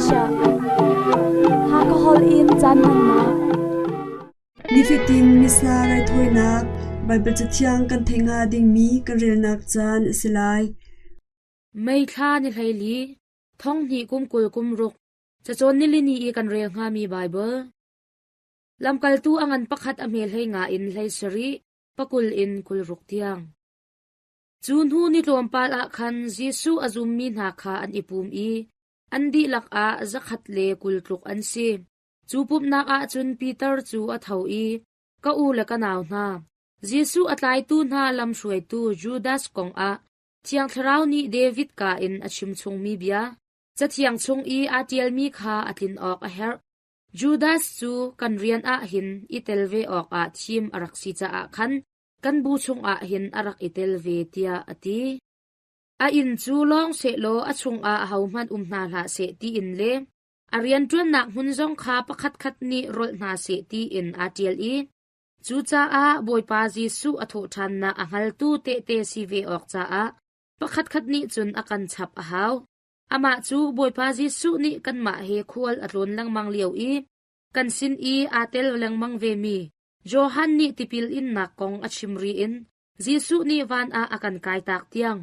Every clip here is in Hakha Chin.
Malaysia. Hakha holh in caan hmannak. Nifatin Missa raithawinak Baibal Cathiang kan theih hnga dingmi kan relnak caan a si lai. May thla ni 14, thonghnih kum 20 kum ruk, cacawn nilini i kan rel hngami Baibal. Lamkaltu a ngan pakhat a hme hlei nga in hlei sarih, pakul in 26 tiang. Cu hnu ni tlawmpal ah khan Jesuh a zummi hna kha an i pum i an dihlak ah 120 tluk an si. Cu pumhnak ah cun Peter cu a tho i, Ka u le ka nau hna, Jesuh a tlaitu hna lamhruaitu Judas kong ah Thiang Thlarau nih David kaa in a chim chungmi bia, Cathiang chung i aa ṭialmi kha a tlin awk a herh. Judas cu kan rian ah hin i tel ve awkah thim a rak si caah khan kan bu chungah hin a rak i tel ve, tiah a ti. A inn cu lawng sehlaw a chungah ahohmanh um hna hlah seh tiin le a rianṭuannak hmun zong kha pakhatkhat nih rolh hna seh tiin aa ṭial i cucaah Bawipa Jesuh a thawhṭhannak a hngaltu tehte si ve awk caah pakhatkhat nih cun a kan chap a hau. Amah cu Bawipa Jesuh nih kanmah he khual a tlawn lengmang lio i kan sin i aa tel lengmang vemi Johan nih tipil innak kong a chim ri in Jesuh nih van ah a kan kaitak tiang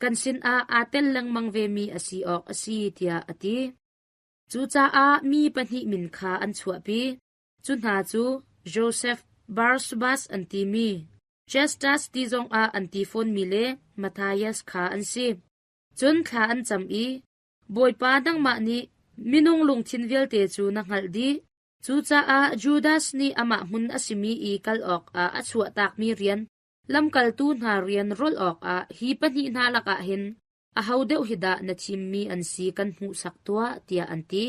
kan sinah aa tel lengmang vemi a si awk a si tiah a ti. Cucaah mi pahnih min kha an chuahpi. Cu hna cu Josef Barsabas an timi, Justus ti zongah an ti fawnmi le Matthias kha an si. Cun thla an cam i, Bawipa nangmah nih minung lungthin vialte cu na hngalh dih. Cucaah Judas nih amah hmun a simi i kal awkah a chuahtakmi rian lamkaltu hna rian rolh awkah hi pahnih hna lakah hin aho deuh hi dah na thimmi an si kan hmuhsak tuah, tiah an ti.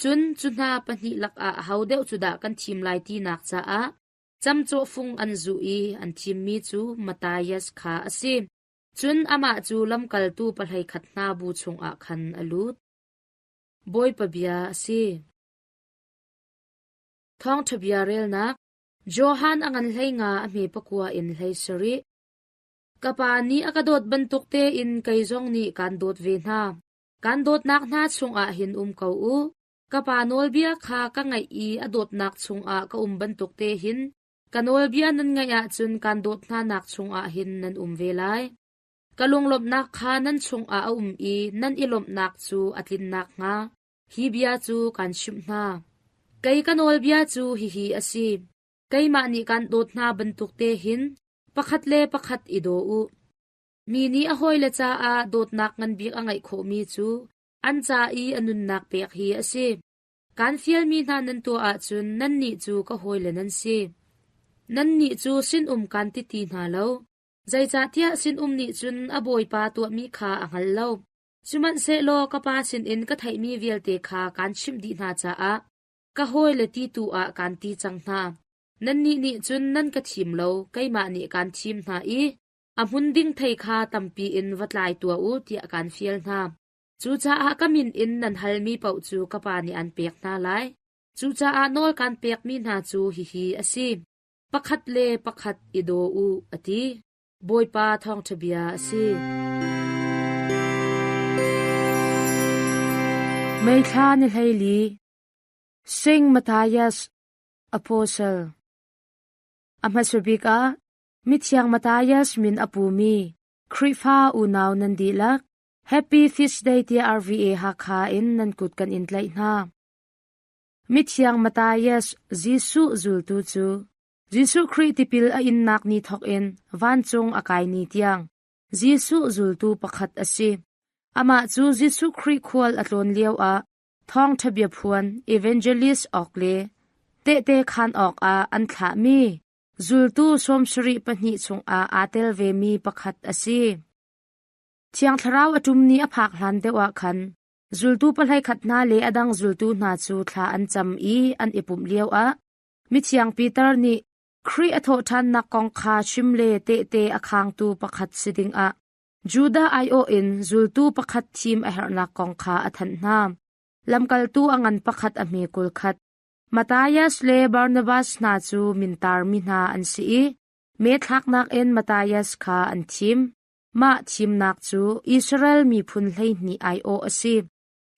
Cun cu hna pahnih lakah aho deuh cu dah kan thim lai tinak caah camcawhfung an zuh i an thimmi cu Matthias kha a si. Cun amah cu lamkaltu pahleikhat hna bu chungah khan a lut. Bawipa bia a si. Thawngṭha bia relnak Johan a ngan 15 a hme pakua in 17. Ka Pa nih a ka dawt bantuk tein kei zong nih kaan dawt ve hna. Kaan dawtnak hna chungah hin um ko u. Ka Pa nawlbia kha ka ngaih i a dawtnak chungah ka um bantuk te hin ka nawlbia nan ngaih ahcun kaan dawt hnanak chungah hin nan um ve lai. Ka lunglawmhnak kha nan chungah a um i nan i lawmhnak cu a tlin nakhnga hi bia cu kaan chimh hna. Kei ka nawlbia cu hihi a si: keimah nih kaan dawt hna bantuk te hin pakhat le pakhat i daw u. Mi nih a hawile caah dawtnak ngan bik a ngeih khawhmi cu an ca i a nunnak pek hi a si. Kaan fialmi hna nan tuah ahcun nannih cu ka hawile nan si. Nannih cu sinum kaan ti ti hna lo, zeicahtiah sinum nih cun a bawipa tuahmi kha a hngal lo. Sihmanhsehlaw ka Pa sinin ka theihmi vialte kha kaan chimh dih hna caah ka hawile ti tu ah kaan ti cang hna. Nannih nih cun nan ka thim lo, keimah nih kaan thim hna i a hmun ding thei kha tampi in va tlai tuah u tiah kaan fial hna. Cucaah ka min in nan halmi paoh cu ka Pa nih an pek hna lai. Cucaah nawl kaan pekmi hna cu hihi a si: pakhat le pakhat i daw u, a ti. Bawipa thawngṭha bia a si. May thla ni 14 Saint Matthias Apostle A hmasa bik ah mithiang Matthias min a pumi Khrihfa unau nan dihlak Happy Feast Day tiah RVA Hakha in nan kut kan in tlaih hna. Mithiang Matthias Jesuh zultu cu Jesuh Khrih tipil a innak ni thawkin vancung a kai ni tiang Jesuh zultu pakhat a si. Amah cu Jesuh Khrih khual a tlawn lioah thawngṭha biaphuan evangelist awk le tehte khaan awkah an thlahmi zultu 72 chungah aa tel vemi pakhat a si. Thiang Thlarau a ṭum ni a phak hlan deuh ah khan zultu pahleikhat hna le a dang zultu hna cu thla an cam i an i pumh lioah Mithiang Peter nih Khrih a thawhṭhannak kong kha chim le tehte a khangtu pakhat si dingah Judah aiawh in zultu pakhat thim a herhnak kong kha a thanh hna. Lamkaltu a ngan pakhat a hme 21. Matthias le Barnabas hna cu mintarmi hna an si i methlaknak in Matthias kha an thim. Mah thimnak cu Israel miphun 12 aiawh a si.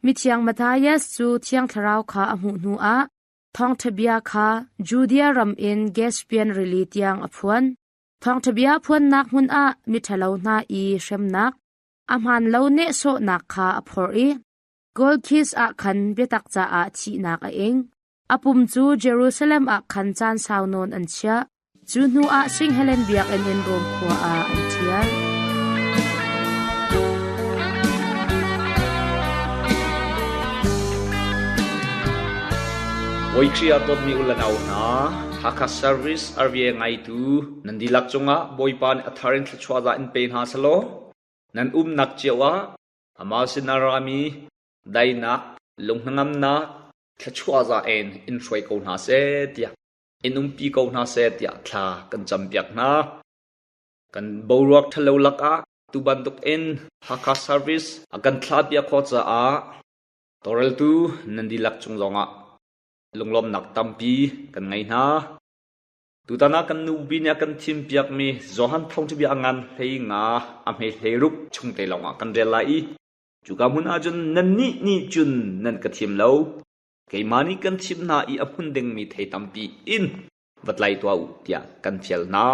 Mithiang Matthias cu Thiang Thlarau kha a hmuh hnuah thawngṭha bia kha Judea ram in Caspian rili tiang a phuan. Thawngṭha bia phuannak hmun ah miṭhalo hna i hremnak, a hmaan lo nehsawhnak kha a phorh i Golkis ah khan biatak caah thihnak a ing. A pum cu Jerusalem ah khan caan sau nawn an chiah. Cu hnuah Sing Helen biakinn in Rom khua ah an ṭhial. Bawi Khrih ah dawtmi u le nau hna, Hakha Service RVA ngaitu nan dihlak cungah Bawipa nih a thar in thluachuah za in pe hna selaw, nan umnak cio ah amah sin a rami daihnak, lunghnangamnak, thluachuah za in in hruai ko hna seh tiah in umpi ko hna seh tiah thla kan campiak hna. Kan boruak ṭhalo lakah tu bantuk in Hakha Service a kan thlahpiak khawh caah tawlreltu nan dihlak cung zongah lunglawmhnak tampi kan ngei hna. Tutan ah kan nupi nih a kan thimpiakmi Johan Thawngṭhabia a ngan 15 a hme 16 chung te lawngah kan rel lai i cuka hmun ahcun nannih nih cun nan ka thim lo. Keimah nih kan thim hna i a hmun dingmi thei tampi in va tlai tuah u tiah kan fial hna.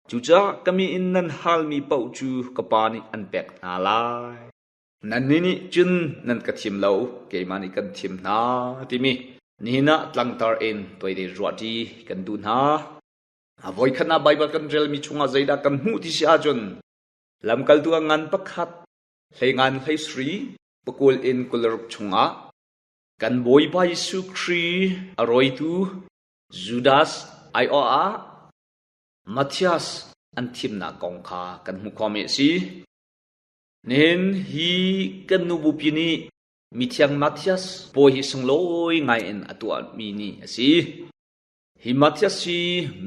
Cucaah ka mi in nan halmi paoh cu ka Pa nih an pek hna lai. Nannih nih cun nan ka thim lo, keimah nih kan thim hna timi nihin ah tlangtar in tuaite ruahṭi kan duh hna. A voikhat ah Baibal kan relmi chungah zeidah kan hmuh ti si ahcun lamkaltu a ngan pakhat hleingan hleisri pakul in 26 chungah kan Bawipa Jesuh Khrih a rawitu Judas aiawh ah Matthias an thimnak kong kha kan hmuh khawhmi a si. Nihin hi kan nu bupi nih mithiang Matthias pawi hi sunglawi ngai in a tuahmi ni a si. Hi Matthias hi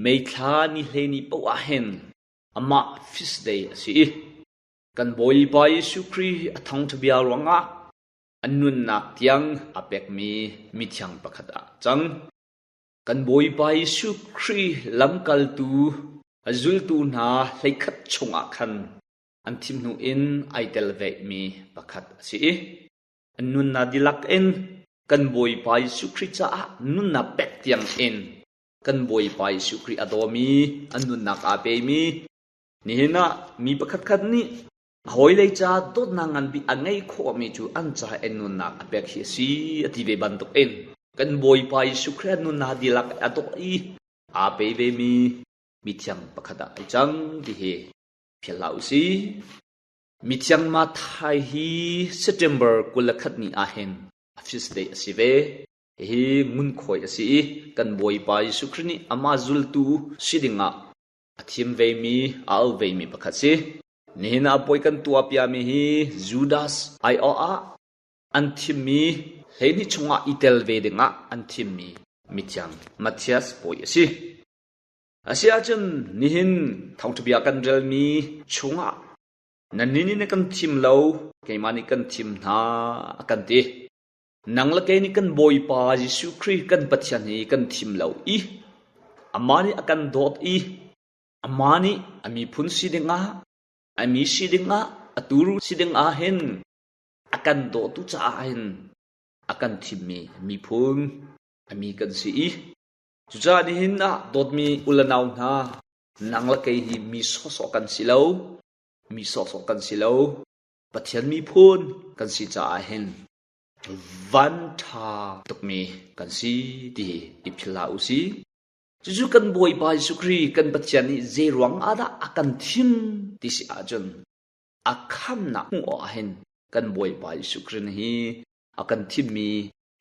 May thla ni hleini paoh ah hin amah feast day a si i kan Bawipa Jesuh Khrih a thawngṭha bia ruangah a nunnak tiang a pekmi mithiang pakhat ah cang. Kan Bawipa Jesuh Khrih lamkaltu a zultu hna hleikhat chungah khan an thim hnu in ai tel vemi pakhat a si i an nunnak dihlak in kan Bawipa Jesuh Khrih caah nunnak pek tiang in kan Bawipa Jesuh Khrih a dawmi an nunnak aa pemi nihin ah mi pakhatkhat nih a hawilei ca dawtnak nganbik a ngeih khawhmi cu an ca in nunnak a pek hi a si a ti ve bantuk in kan Bawipa Jesuh Khrih a nunnak dihlak a dawh i aa pe vemi mithiang pakhat ah ai cang ti hi philh hlah usih. Mithiang Matthai hi September 21 ni ahhin a feast day a si ve. Hihi ngunkhuai a si i kan Bawipa Jesuh Khrih nih amah zultu si dingah a thim vemi, a al vemi pakhat si. Nihin ah puai kan tuahpiami hi Judas aiawh ah an thimmi 12 chungah i tel ve dingah an thimmi mithiang Matthias puai a si. Asiahcun nihin thawngṭhabia kan relmi chungah nannih nih na kan thim lo, keimah nih kan thim hna a kan ti. Nang le kei nih kan Bawipa Jesuh Khrih kan Pathian hi kan thim lo i amah nih a kan dawt i amah nih a miphun si dingah, a mi si dingah, a turu si dingah hin a kan dawtu caah hin a kan thimmi miphun a mi kan si i Cucaah nihin ah dawtmi u le nau hna, nang le kei hi mi sawhsawh kan si lo, mi sawhsawh kan si lo. Pathian miphun kan si caah hin van ṭha tukmi kan si ti hi i philh hlah u sih. Cucu kan Bawipa Jesuh Khrih kan Pathian nih zei ruang ah dah a kan thim ti si ahcun a khamnak hmuh awk ah hin kan Bawipa Jesuh Khrih hi a kan thimmi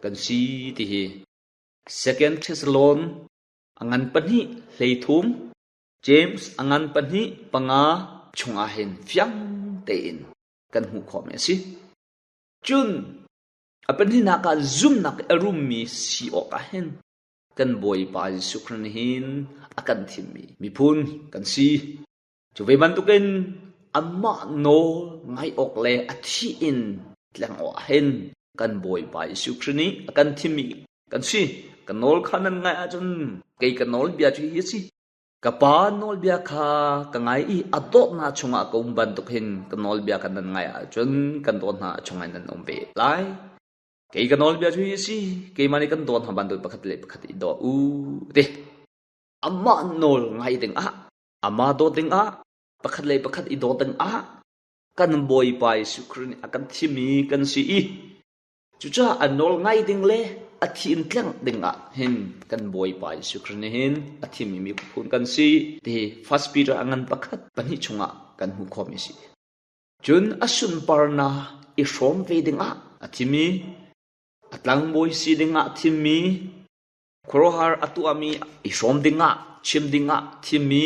kan si ti hi Second Thessalon a ngan pahnih 13, James a ngan pahnih panga chungah hin fiang tein kan hmuh khawhmi a si. Cun a pahnihnak ah zumhnak a rummi si awkah hin kan Bawipa Jesuh Khrih nih hin a kan thimmi miphun kan si. Cu ve bantukin amah nawl ngaih awk le a thih in tleng awk ah hin kan Bawipa Jesuh Khrih nih a kan thimmi kan si. Ka nawl kha nan ngaih ahcun kei ka nawlbia cu hi a si. Ka Pa nawlbia kha ka ngai i a dawtnak chungah ka um bantuk hin ka nawlbia kha nan ngaih ahcun kan dawtnak chungah nan um ve lai. Kei ka nawlbia cu hi a si, keimah nih kan dawt hna bantuk pakhat le pakhat i daw u ti. Amah nawl ngai dingah, amah dawt dingah, pakhat le pakhat i dawt dingah kan Bawipa Jesuh Khrih nih a kan thimmi kan si i cucaah a nawl ngai ding le a thi in tlengh dingah hin kan Bawipa Jesuh Khrih nih hin a thimmi miphun kan si ti First Peter a ngan pakhat pahnih chungah kan hmuh khawhmi a si. Cun a sunparnak i hrawm ve dingah a thimmi, a tlangbawi si dingah thimmi, khuaruahhar a tuahmi i hrawm dingah chim dingah thimmi,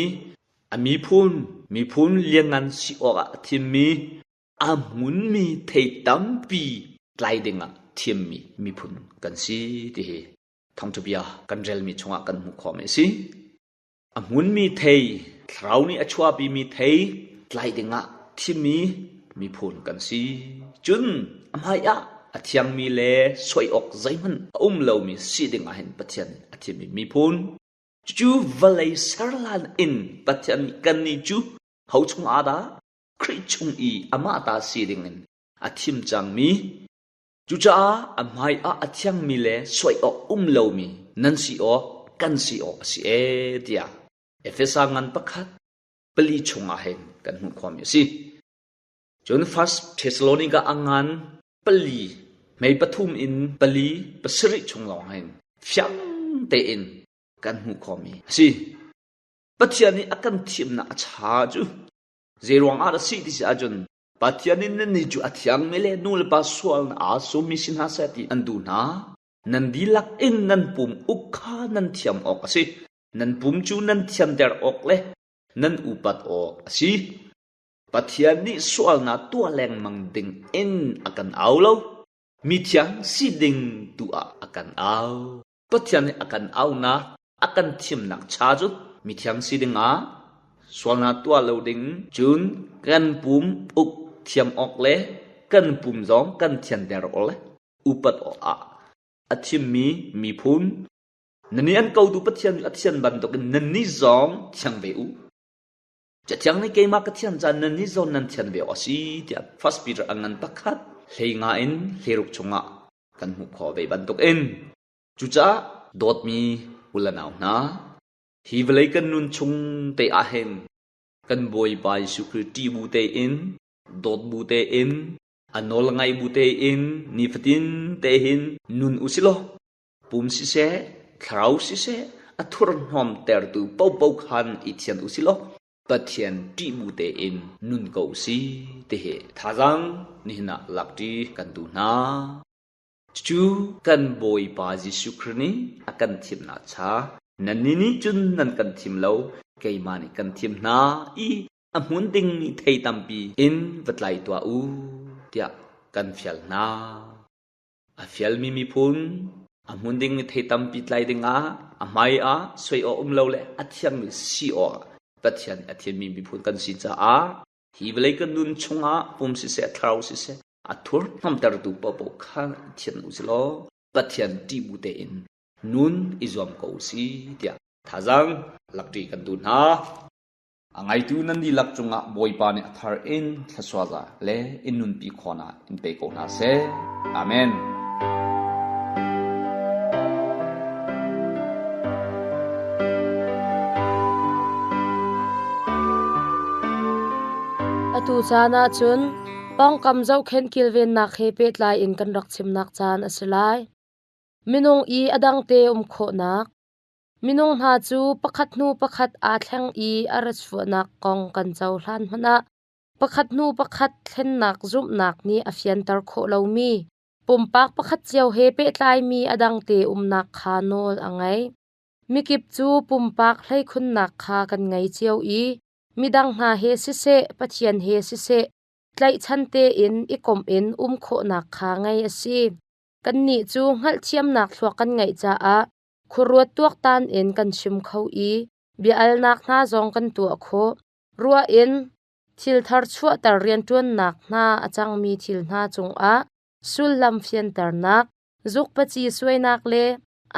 a miphun, miphun lianngan si awkah a thimmi, a hmunmi thei tampi tlai dingah thimmi miphun kan si ti hi thawngṭha bia kan relmi chungah kan hmuh khawhmi a si. A hmunmi thei, thlarau nih a chuahpimi thei tlai dingah thimmi miphun kan si. Cun a hmaiah a thiangmi le soi awk zeihmanh a um lomi si dingah hin Pathian nih a thimmi miphun. Cucu vawlei serhlan in Pathian nih kannih cu ho chungah dah Khrih chung i amah ta si dingin a thim cangmi Cucaah a hmaiah a thiangmi le soi awk um lomi nan si awk kan si awk a si ee tiah Efesa ngan pakhat pali chungah hin kan hmuh khawhmi a si. Cun First Thessalonica a ngan pali mei pathum in pali pasarih chung lawng hin fiang tein kan hmuh khawhmi a si. Pathian nih a kan thimnak a cha cu zeiruang ah dah si ti si ahcun Pathian nih nannih cu a thiangmi le nu le pa sual aa summi si hna seh ti an duh hna. Nan dihlak in nan pum uk kha nan thiam awk a si. Nan pum cu nan thianter awk le nan upat awk a si. Pathian nih sualnak tuah lengmang ding in a kan au lo. Mithiang si ding tu ah a kan au. Pathian nih a kan aunak, a kan thimnak cha cu mithiang si dingah sualnak tuah lo ding cun kan pum uk thiam awk le kan pum zong kan thianter awk le upat awkah a thimmi miphun nannih an kotu Pathian cu a thian bantukin nannih zong thiang ve u. Cathiang nih keimah ka thian caan nannih zong nan thian ve awk a si tiah First Peter a ngan pakhat hlei nga in hleiruk chungah kan hmuh khawh ve bantukin cucaah dawtmi u le nau hna hi vawlei kan nun chung te ah hin kan Bawipa Jesuh Khrih ṭih bu tein dawt bu tein a nawl ngai bu tein nifatin te hin nun u si law pum siseh thlarau siseh a thurhnawm tertu popo khan i thian u si law Pathian ṭih bu tein nun ko u si ti hi thazaang nihin ah lakṭi kan duh hna. Cucu kan Bawipa Jesuh Khrih nih a kan thimnak cha nannih nih cun nan kan thim lo, keimah nih kan thim hna i a hmun dingmi thei tampi in va tlai tuah u tiah kan fial hna. A fialmi miphun a hmun dingmi thei tampi tlai dingah a hmai ah soi awk um lo le a thiangmi si awk Pathian a thimmi miphun kan si caah hi vawlei kan nun chungah pum siseh thlarau siseh a thur hnawmtertu paohpaoh kha thian u silaw Pathian ṭih bu tein nun i zuam ko u si tiah thazaang lakṭi kan duh hna. A ngaitu nan dihlak cungah Bawipa nih a thar in thluachuah le in nunpi khawhnak in pe ko hna seh. Amen. Atu caan ahcun pawngkam zohkhenh kilvennak he pehtlai in kan rak chimnak caan a si lai. Minung i a dangte um khawhnak, Minung hna cu pakhat hnu pakhat aa thleng i a ratchuahnak kong kan cohlan hmanh ah pakhat hnu pakhat thlennak zumhnak nih a fianter khawh lomi pumpak pakhat cio he pehtlaimi a dangte umnak kha nawl a ngei. Mikip cu pumpak hleikhunnak kha kan ngei cio i midang hna he siseh, Pathian he siseh, tlaihchan tein i komh in um khawhnak kha ngei a si. Kannih cu hngalhthiamnak thluak kan ngeih caah Khuaruat tuaktan in kan chim kho i bia-alnak hna zong kan tuah khawh. Ruah in thil thar chuahter rianṭuannak hna a cangmi thil hna cungah sullam fianternak, zukpaci suainak le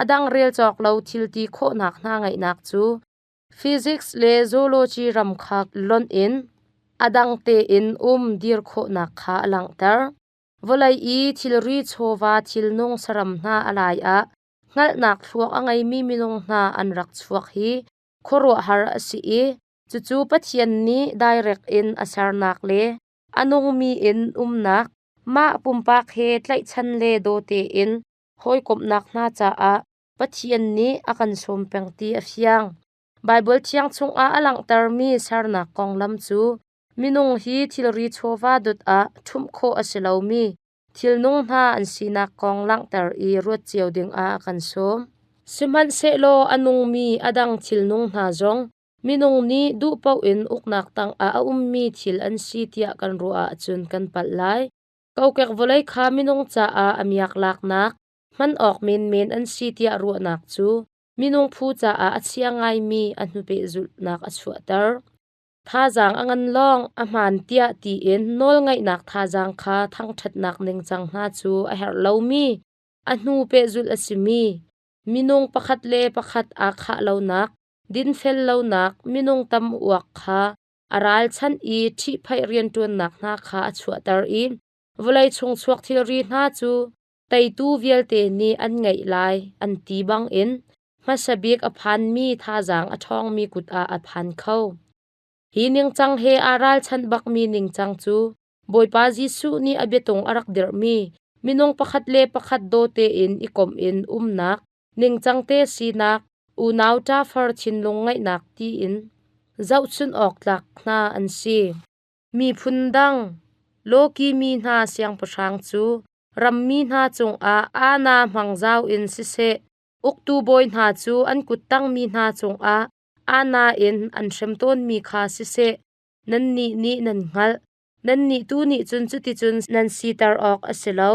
a dang rel cawk lo thil ti khawhnak hna ngeihnak cu physics le zoology ram kha lonh in a dang tein um dir khawhnak kha a langhter. Vawlei i thilri chawva thilnung saram hna a lai ah hngalhnak thluak a ngeimi minung hna an rak chuak hi khuaruahhar a si i cucu Pathian nih dairek in a sernak le a nungmi in umnak, mah pumpak he tlaihchan le daw tein hawikomhnak hna caah Pathian nih a kan sawm peng ti a fiang. Baibal Thiang chungah a langhtermi sernak konglam cu minung hi thilri chawva dot ah ṭhumh khawh a si lomi thilnung hna an sinak kong langhter i ruat cio dingah a kan sawm. Sihmanhsehlaw a nungmi a dang thilnung hna zong minung nih duh paoh in uknak tangah a ummi thil an si tiah kan ruah ahcun kan palh lai. Kokek vawlei kha minung caah a miak laknak, hman awk menmen an si tiah ruahnak cu minung phu caah a chia ngaimi a hnupehzulhnak a chuahter. Thazaang a ngan lawng a hmaan tiah tiin nawlngaihnak thazaang kha thangṭhatnak ningcang hna cu a herh lomi, a hnu pehzulh a simi, minung pakhat le pakhat aa khah lonak, dinfel lonak, minung tam uak kha a ralchanh i ṭhihphaih rianṭuannak hna kha a chuahter i vawlei chung chuak thilri hna cu teitu vialte nih an ngeih lai an ti bangin hmasa bik a phanmi thazaang a ṭhawngmi kut ah a phan kho. Hi ningcang he aa ralchanh bakmi ningcang cu Bawipa Jesuh nih a biatung a rak dirhmi minung pakhat le pakhat daw tein i komh in umnak, ningcang te sinak, unau ṭafar thinlung ngeihnak tiin zohchunh awk tlak hna an si. Miphun dang, lawki mi hna siangpahrang cu rammi hna cungah aana hmangzau in siseh, uktu bawi hna cu an kuttangmi hna cungah aana in an hrem tawnmi kha siseh, nannih nih nan hngalh. Nannih tu nih cun cuticun nan siter awk a si lo.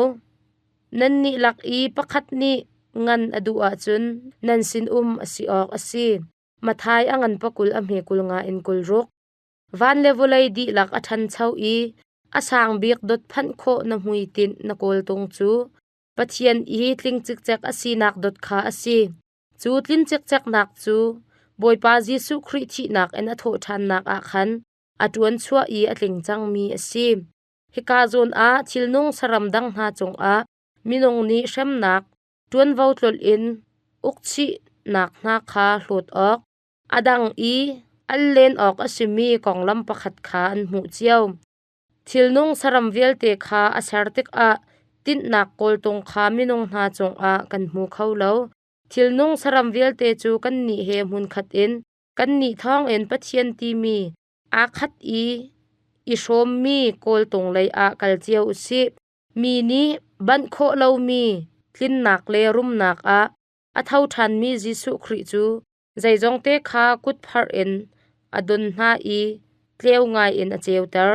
Nannih lak i pakhat nih ngan a duh ahcun nan sinum a si awk a si. Matthai a ngan pakul a hme 50 in 60. Van le vawlei dihlak a ṭhancho i a sang bik dot phanh khawh na hmuitinh na kawltung cu Pathian i tling cikcek a sinak dot kha a si. Cu tlin cikceknak cu Bawipa Jesuh Khrih thihnak in a thawhṭhannak ah khan a ṭuan chuah i a tling cangmi a si. Hika zawn ah thilnung saram dang hna cungah minung nih hremnak, ṭuanvo tlolh in ukchihnak hna kha hlawt awk, a dang i al len awk a simi konglam pakhat kha an hmuh cio. Thilnung saram vialte kha a ser tikah tinhnak kawltung kha minung hna cungah kan hmu kho lo. Thilnung saram vialte cu kannih he hmunkhat in kannih thawngin Pathian timi aa khat i i hrawmmi kawltung lei ah kal cio u sih. Mi nih banh khawh lomi tlinnak le rumnak ah a tho ṭhanmi Jesuh Khrih cu zeizongte kha kutpharh in a don hna i tleu ngaiin a ceuter.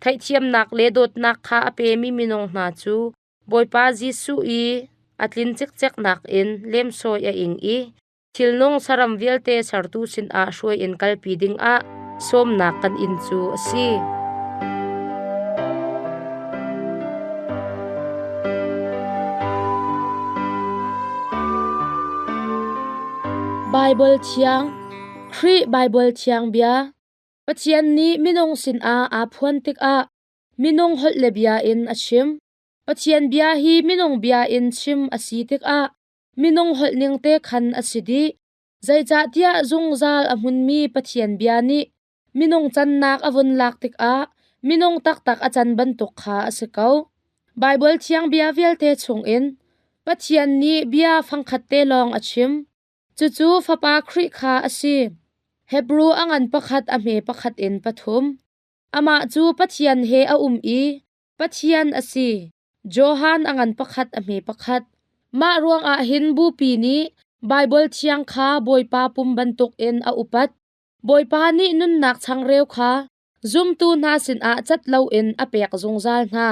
Theihthiamnak le dawtnak kha a pemi minung hna cu Bawipa Jesuh i a tlin cikceknak in lemsawi a ing i thilnung saram vialte sertu sinah hruai in kalpi dingah sawmnak kan in cu a si. Baibal Thiang, Khrih Baibal Thiang Bia, Pathian nih minung sinah aa phuan tikah minung holh le bia in a chim. Pathian bia hi minung bia in chim a si tikah minung holh ning te khan a si dih. Zeicahtiah zungzal a hmunmi Pathian bia nih minung cannak a vun lak tikah minung taktak a can bantuk kha a si ko. Baibal thiang bia vialte chungin Pathian nih bia fangkhat te lawng a chim. Cucu Fapa Khrih kha a si. Hebru a ngan pakhat a hme pakhat in pathum. Amah cu Pathian he a um i Pathian a si. Johan a ngan pakhat a hme pakhat. Mah ruangah hin Bupi nih Baibal thiang kha Bawipa pum bantukin a upat. Bawipa nih nunnak changreu kha zumtu hna sinah cat loin a pek zungzal hna.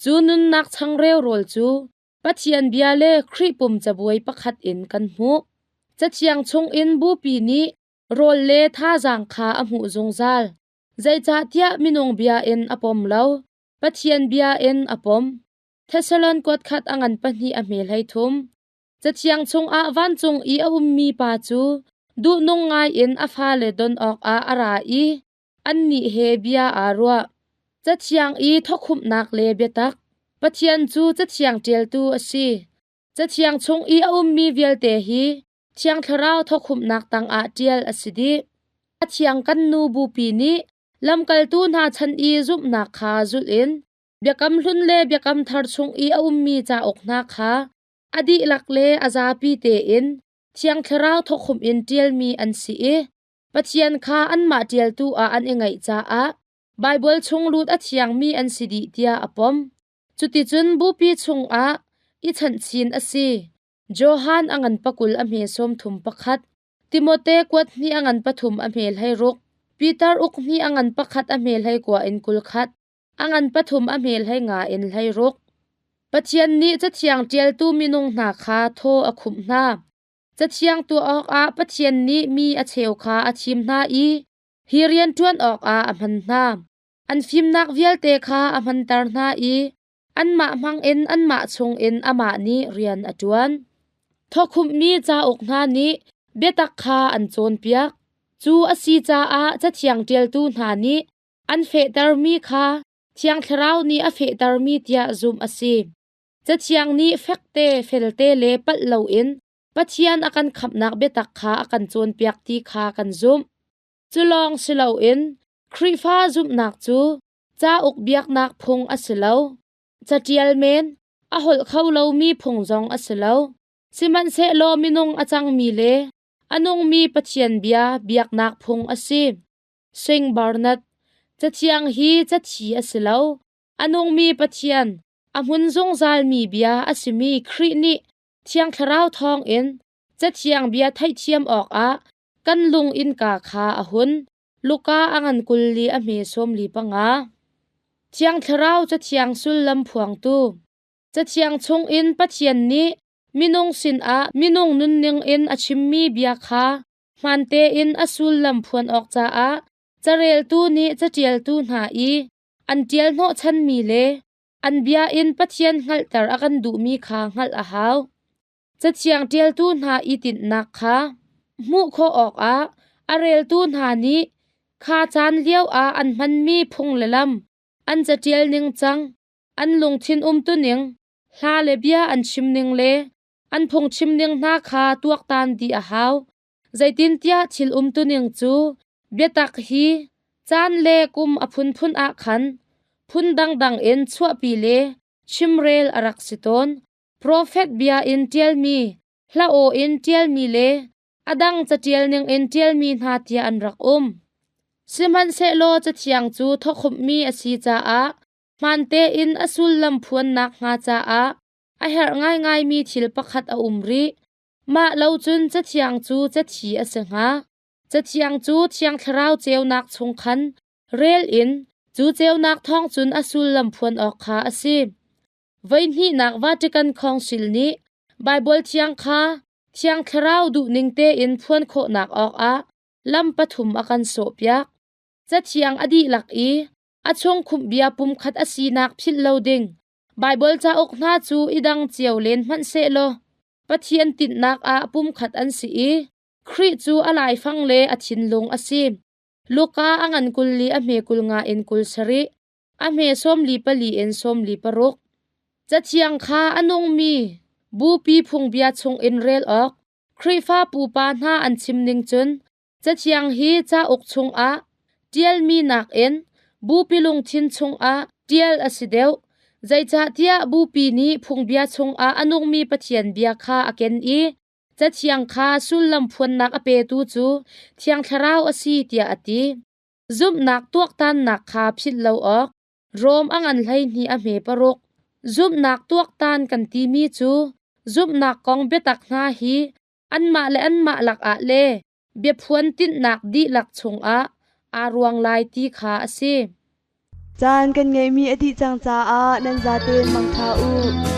Cu nunnak changreu rawl cu Pathian bia le Khrih pum cabuai pakhat in kan hmuh. Cathiang chungin Bupi nih rawl le thazaang kha a hmuh zungzal. Zeicahtiah minung bia in a pom lo, Pathian bia in a pom. Thessalon kuat khat a ngan pahnih a hme hlei thum. Cathiang chungah vancung i a ummi pa cu duhnung ngaiin a fale don awkah a ra i annih he bia aa ruah. Cathiang i thawkhumhnak le biatak. Pathian cu Cathiang ṭialtu a si. Cathiang chung i a ummi vialte hi Thiang Thlarau thawkhumhnak tangah ṭial a si dih. A thiang kan nu Bupi nih lamkaltu hna chan i zumhnak kha zulh in Biakam Hlun le Biakam Thar chung i a ummi cauk hna kha a dihlak le a zapi tein Thiang Thlarau thawkhumh in ṭialmi an si i Pathian kha anmah ṭialtu ah an i ngaih caah Baibal chung lut a thiangmi an si dih tiah a pom. Cuticun Bupi chungah i chanhchin a si. Johan a ngan pakul a hme sawm thum pakhat, Timote kuat hnih a ngan pathum a hme hlei ruk, Peter uk hnih a ngan pakhat a hme hlei kua in kul khat, a ngan pathum a hme hlei nga in hlei ruk. Pathian nih Cathiang ṭialtu minung hna kha thaw a khumh hna. Cathiang tuah awkah Pathian nih mi a cheu kha a thim hna i hi rian ṭuan awkah a hman hna. An fimnak vialte kha a hmanter hna i anmah hmangin anmah chungin amah nih rian a ṭuan. Thawkhumhmi cauk hna nih biatak kha an cawnpiak. Cu a si caah Cathiang ṭialtu hna nih an fehtermi kha Thiang Thlarau nih a fehtermi tiah zumh a si. Cathiang nih fekte, felte le palh loin Pathian a kan khamhnak biatak kha a kan cawnpiak ti kha kan zumh. Cu lawng si loin Khrihfa zumhnak cu cauk biaknak phung a si lo. Caṭial men, a holh kho lomi phung zong a si lo. Sihmanhsehlaw minung a cangmi le a nungmi Pathian bia biaknak phung a si. Sing Barnett, Cathiang hi cathi a si lo. A nungmi Pathian, a hmun zungzalmi bia a simi Khrih nih Thiang Thlarau thawngin Cathiang bia theihthiam awkah kan lung innka kha a hun. Luka a ngan kul li a hme sawm li panga. Thiang Thlarau Cathiang sullam phuangtu. Cathiang chungin Pathian nih minung sinah minung nunning in a chimmi bia kha hmaan tein a sullam phuan awk caah careltu nih caṭialtu hna i an ṭial hnawhchanmi le an bia in Pathian hngalhter a kan duhmi kha hngalh a hau. Cathiang ṭialtu hna i tinhnak kha hmuh khawh awkah a reltu hna nih kha caan lioah an hmanmi phung le lam, an caṭial ningcang, an lungthin umtuning, hla le bia an chimning le an phungchimning hna kha tuaktan dih a hau. Zeitintiah thil umtuning cu biatak hi caan le kum a phunphun ah khan phun dangdang in chuahpi le chimrel a rak si tawn. Profet bia in ṭialmi, hla aw in ṭialmi le a dang caṭial ningin ṭialmi hna tiah an rak um. Sihmanhsehlaw Cathiang cu thawkhumhmi a si caah hmaan tein a sullam phuannak hnga caah a herh ngaingaimi thil pakhat a um rih. Mah lo cun Cathiang cu cathi a si hnga. Cathiang cu Thiang Thlarau ceunak chung khan rel in cu ceunak thawng cun a sullam phuan awk kha a si. Voihnihnak Vatican Council nih Baibal Thiang kha Thiang Thlarau duhning tein phuan khawhnak awkah lam pathum a kan sawhpiak. Cathiang a dihlak i a chung khumhbia pumkhat a sinak philh lo ding. Baibal cauk hna cu i dang cio len hmanh sehlaw Pathian tinhnak ah pumkhat an si i Khrih cu a laifang le a thinlung a si. Luka a ngan kul li a hme kul nga in kul sarih, a hme sawm li pali in sawm li paruk. Cathiang kha a nungmi Bupi phungbia chungin rel awk Khrihfa pupa hna an chim ning cun Cathiang hi cauk chungah ṭialmi nakin Bupi lungthin chungah ṭial a si deuh. Zeicahtiah Bupi nih phungbia chungah a nungmi Pathian bia kha a ken i Cathiang kha sullam phuannak a petu cu Thiang Thlarau a si tiah a ti. Zumhnak tuaktannak kha philh lo awk Rom a ngan 12 a hme paruk. Zumhnak tuaktan kan timi cu zumhnak kong biatak hna hi anmah le anmah lakah le biaphuan tinhnak dihlak chungah aa ruang lai ti kha a si. Caan kan ngeihmi a dih cang caah nan zaten mangṭha u.